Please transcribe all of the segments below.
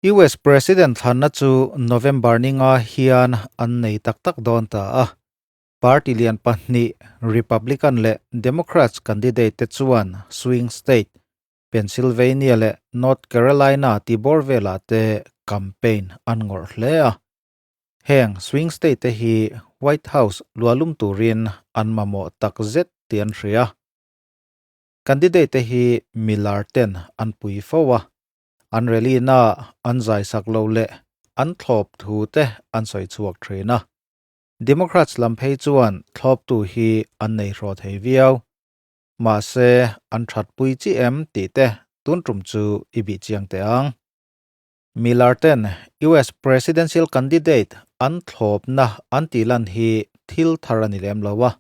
US President thlanna chu November ninga hian an nei tak tak dawn ta a. Party lian pahnih Republican leh Democrats candidate te chuan swing state Pennsylvania leh North Carolina tih bawr velah te campaign an ngawrh hle a. Heng swing state te hi White House luahlum turin an mamawh tak zet tih an hria. Candidate te hi milar ten an pui fo a. An rally na an zai sak lo leh an thlawp thu te an sawi chhuak thin a. Democrats lam phei chuan thlawptu hi an nei hraw thei viau. Mahse, an thatpui chi em tih te tun tum chu i bih chiang teh ang. Miller ten US presidential candidate an thlawpna an tih lan hi thil thar a ni lem lo a.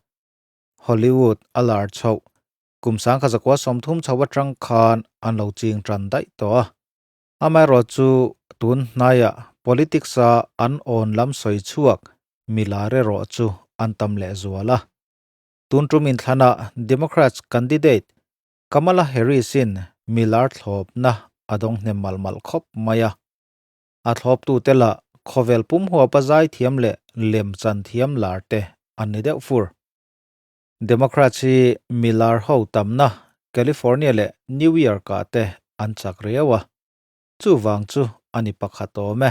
Hollywood a lar chhoh Kum 1930 chho atang khan an lo ching tan daih tawh a. Amaherawhchu tun hnaiah politics-a an awn lam sawi chhuak milar erawh chu an tam lehzual a. Tun tum inthlanah Democrats candidate Kamala Harris-in milar thlawpna a dawng hnem malh malh khawp mai a. A thlawptute lah khawvel pum huapa zaithiam leh lemchan thiam lar te an ni deuh fur. Democrats hi milar ho tamna California leh New York-ah te an chak riau a, chuvang chu a ni pakhat awm e.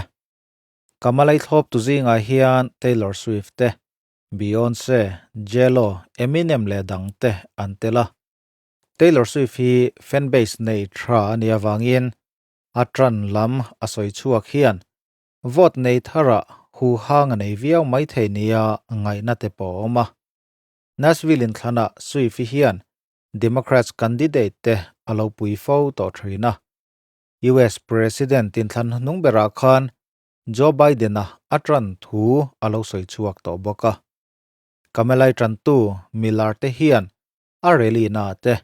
Kamala-i thlawptu zingah hian Taylor Swift te, Beyonce, J-Lo, Eminem leh dang te an tel a. Taylor Swift hi fan base nei tha a nih avangin a tan lam a sawi chhuak hian vote nei tharah huhang a nei viau maithei nia ngaihna te pawh a awm a. Nashville inthlanah Swift-i hian Democrats candidate te a lo pui fo tawh thin a. US President inthlan hnung berah khan Joe Biden-a a tan thu a lo sawi chhuak tawh bawk a. Kamala-i tantu Miller te hian a rally na te,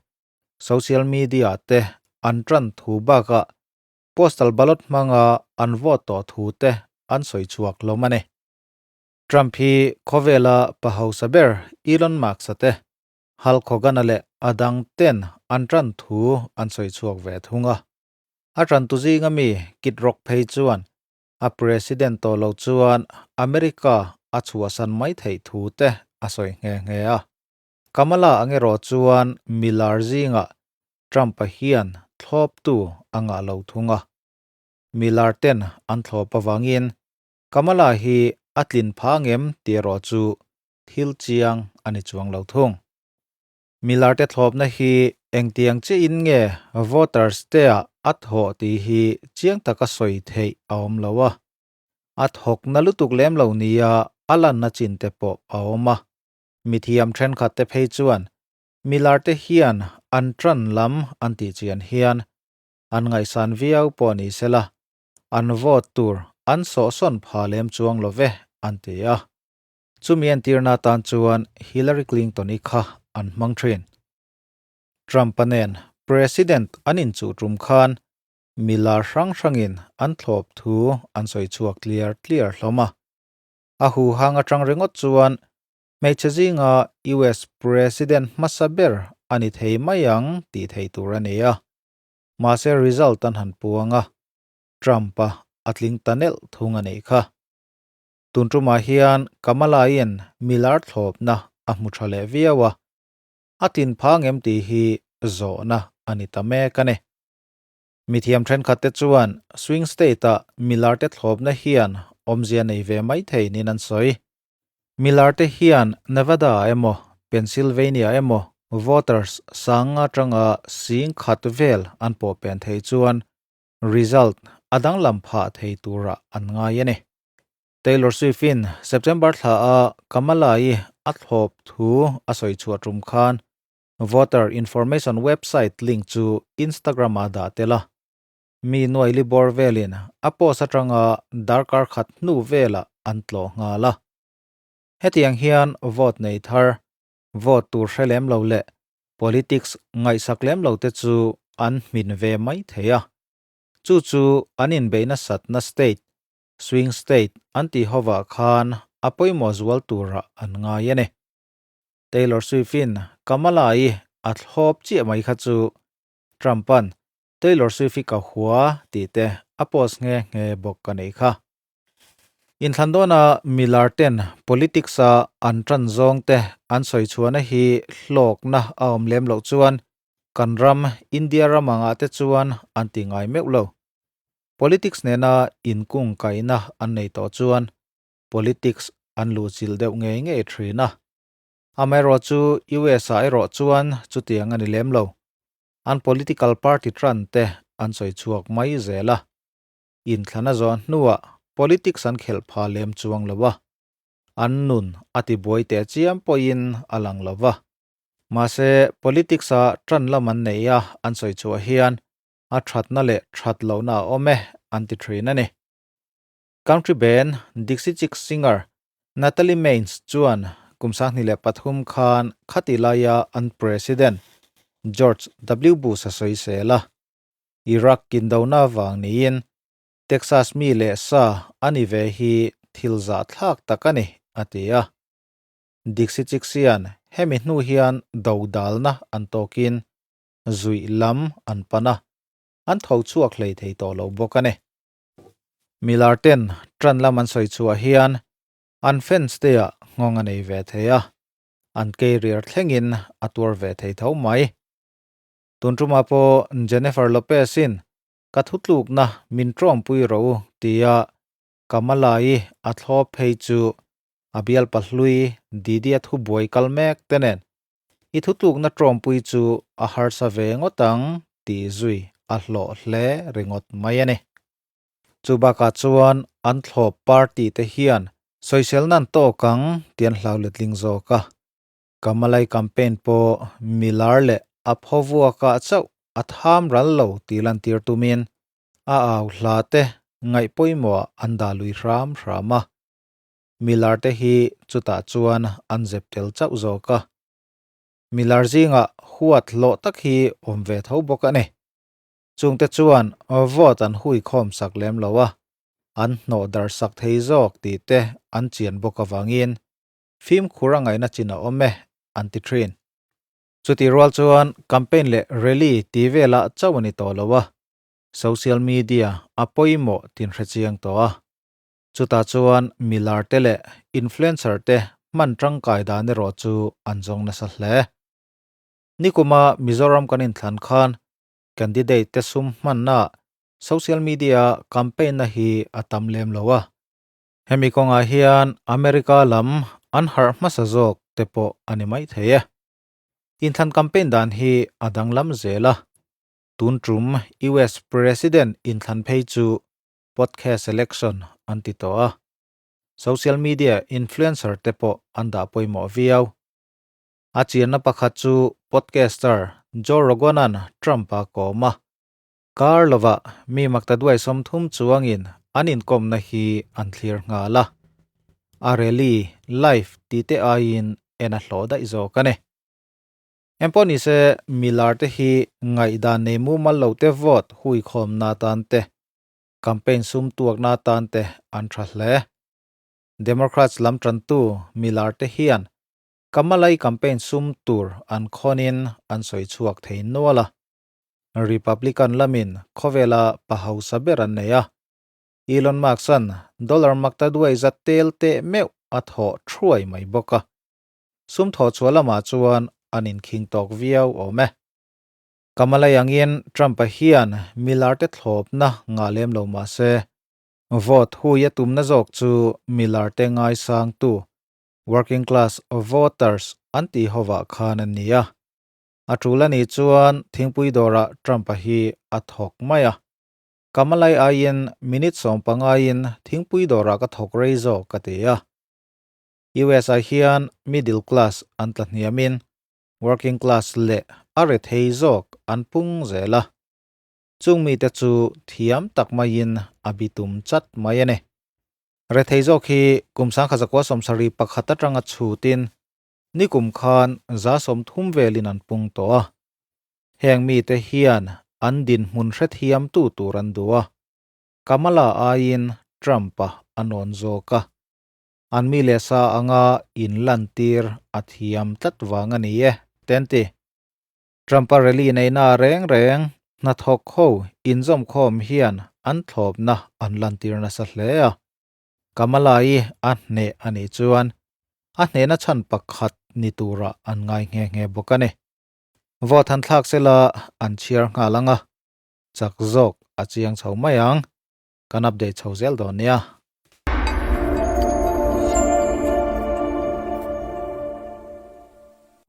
social media te an tan thu bakah postal ballot hmanga an vote tawh thu te an sawi chhuak hlawm a ni. Trump hi khawvela pa hausa ber Elon Musk-a te, Hulk Hogan-a leh a dang ten an tan thu an sawi chhuak ve thung a. A tantu zinga mi Kid Rock phei chuan a president tawh lo chuan America a chhuahsan mai theih thu te a sawi nghe nghe a. Kamala ang erawh chuan milar zingah Trump-a hian thlawptu a ngah lo thung a. Milar ten an thlawp avangin Kamala hi a tlin pha ngem tih erawh chu thil chiang a ni chuang lo thung. Milar te thlawpna hi engtiang chiahin nge voters te ah a thawh tih hi chiang taka sawi theih a awm lo a. A thawkna lutuk lem lo nia a lanna chin te pawh a awm a. Mithiam thenkhat te phei chuan milar te hian an tan lam an tih chian hian an ngaihsan viau pawh ni sela an vote tur an sawhsawn pha lem chuang lo ve, an ti a. Chumi entirna atan chuan Hillary Clinton-i kha an hmang thin. Trump-a nen President an inchuh tum khan milar hrang hrangin an thlawp thu an sawi chhuak tliar tliar hlawm a. A huhang atang ringawt chuan hmeichhe zinga US President hmasa ber a ni thei mai ang tih thei tur a ni a. Mahse result an han puang a, Trump-a a tling ta nelh thung a nih kha. Tun tumah hian Kamala-in milar thlawpna a hmu tha leh viau a, a tlin phang em tih hi zawhna a ni ta mek a ni. Mithiam thenkhatte chuan swing state-a milarte thlawpna hian awmzia nei ve mai thei niin an sawi. Milarte hian Nevada emaw Pennsylvania emaw voters sang atanga sing khat vel an pawh pen thei chuan result a danglam phah thei turah an ngai a ni. Taylor Swift-in September thla a Kamala-i a thlawp thu a sawi chhuah tum khan voter information website link chu Instagram-ah dah tel a. Mi nuai li bawr velin a post atanga darkar khat hnu velah an tlawh nghal a. Hetiang hian vote nei thar, vote tur hre lem lo leh politics ngaihsak lem lo te chu an hmin ve mai thei a. Chu chu an inbeih nasatna state, swing state an tih hovah khan a pawimawh zual turah an ngai a ni. Taylor Swift-in Kamala-i a thlawp chiah mai kha chu Trump-a'n. Taylor Swift i ka hua tih te a post nghe nghe bawk a neih kha. Inthlan dawna milar ten politics a an tan zawng te an sawi chhuahna hi hlawkna a awm lem loh chuan kan ram India ram angah te chuan an ti ngai meuh lo. Politics nena inkungkaihna an nei tawh chuan politics an luhchilh deuh ngei ngei thin a. Amaherawhchu US ah erawh chuan chutiang a ni lem lo. An political party tan te an sawi chhuak mai zel a. Inthlan a zawh hnuah politics an khelh pha lem chuang lo a. An nun a tibuai teh chiam pawhin a lang lo va. Mahse politics a tan lam an nei a an sawi chhuah hian a thatna leh that lohna a awm e an ti thin a ni. Country band Dixie Chicks singer Natalie Maines chuan kum 2003 khan khati laia an president George W Bush a sawisel a. Iraq kindona vang niin Texas mi leh sa a ni ve hi thil zahthlak tak a ni, a ti a. Dixie Chicks hian hemi hnu hian dodalna an tawkin zuih lam an pan a, an tho chhuak hlei thei tawh lo bawk a ni. Milar ten ṭan lam an sawi chhuah hian an fans te ah nghawng a nei ve thei a, an career thlengin a tuar ve thei tho mai. Tun ṭumah pawh Jennifer Lopez in ka thutlukna min ṭawmpui rawh u tia Kamala-i a thlawp phei chu a bialpa hlui Didi-a thubuai kal mek te nen I thutlukna ṭawmpui chu a harsa ve ngawt ang tih zui a hlawh hle ringawt mai a ni. Chu bakah chuan an thlawp party te hian sawiselna an tawk ang tih an hlau letling zawk a. Kamalai campaign pawh milar leh a phovuakah chauh a tham ral lo tih lantir tumin a au hla te ngaih pawimawhah an dah lui hram hram a. Milar te hi chutah chuan an zep tel chauh zawk a. Milar zingah huat hlawh tak hi awm ve tho bawk a ni. Chungte chuan vote an hui khawm sak lem lo a, an hnawh dar sak thei zawk tih te an chian bawk avangin fimkhur a ngaihna chin a awm e, an ti thin. Chutih rual chuan campaign leh rally tih velah chauh a ni tawh lo a, social media a pawimawh tin hrechiang tawh a. Chutah chuan milar te leh influencer te hman tangkai dan erawh chu an zawng nasa hle. Nikuma Mizoram kan inthlan khan candidate te sum hmanna social media campaign na hi a tam lem lo a. Hemi kawngah hian America lam an harh hmasa zawk te pawh a ni mai thei e. Inthlan campaign dan hi a danglam zel a. Tun tum US President inthlan phei chu podcast election an ti tawh a, social media influencer te pawh an dah pawimawh viau. A chianna pakhat chu podcaster Joe Rogan-a'n Trump-a kawm a, kar lovah mi maktaduai 30 chuangin an inkawmna hi an thlir nghal a, a rally live tih te aiin en a hlawh daih zawk a ni. Engpawh nise milar te hi ngaihdan nei mumal lo te vote huikhawmna atan te Campaign sum tuakna atan te an tha hle. Democrats lam tantu milar te hian Kamala-i campaign sum tur an khawnin an sawi chhuak thei nual a. Republican lamin khawvela pa hausa ber an nei a. Elon Musk-a'n dollar makta duai za tel teh meuh a thawh thuai mai bawk a. Sum thawh chhuah lamah chuan an inkhing tawk viau awm e. Kamalai angin Trump-a hian Miller-te thlawpna ngah lem lo mah se, vote hui a tumna zawk chu Miller-te ngaisangtu working class voters an tih hovah khan a ni a. A tul a nih chuan thingpui dawrah Trump-a hi a thawk mai a. Kamalai aiin minute 15-in thingpui dawrah ka thawk rei zawk ka ti a. US-ah hian middle class an tla hniamin working class leh a rethei zawk an pung zel a, chung mite chu thiam tak maiin a bitum chat mai a ni. Rethei zawk hi kum 1971 atanga chhutin nikum khan 30% velin an pung tawh a, heng mite hian an dinhmun hrethiamtu tur an duh a, Kamala aiin Trump-a a nawn zawk a. An mi leh sa anga inlantir a thiam tlat vang a ni e, Tenti. Trump-a rally neihna reng reng Hnathawk ho inzawmkhawm hian an thlawpna an lantir nasa hle a. Kamala-i a hneh a nih chuan a hnehna chhan pakhat ni tura an ngai nghe nghe bawk a ni. Vote han thlak sela an chhiar nghal ang a, chak zawk a chiang chho mai ang. Kan update chho zel dawn nia.